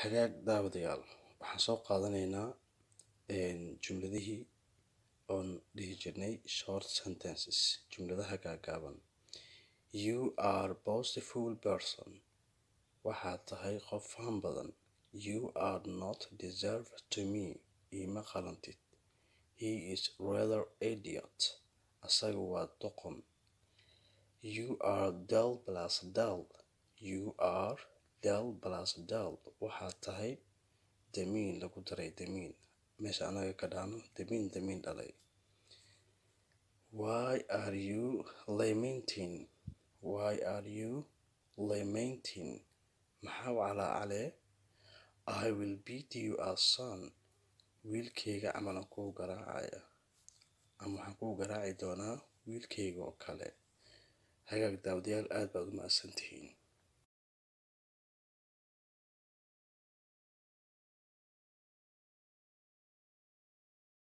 Hagaag daawadayaal, waxaan soo qaadanaynaa jumladihii oon dhihi jirnay short sentences, jumladaha gaagaaban. You are boastful person. Waxaad tahay qof faan badan. You are not deserve to me. Iima qalantid. He is rather idiot. Asaga waa doqon. You are dull plus dull. You are dull plus dull. Waxaad tahay damiin lagu daray damiin. Meesha anaga ka dhahno damiin damiin dhalay. Why are you lamenting? Why are you lamenting? Maxaa u calaacalee? I will beat you as son. Wiilkayga camal aan kuu garaacaya, ama waxaan kuu garaaci doonaa wiilkayga oo kale. Hagaag daawadayaal, aad baad u mahadsantihiin.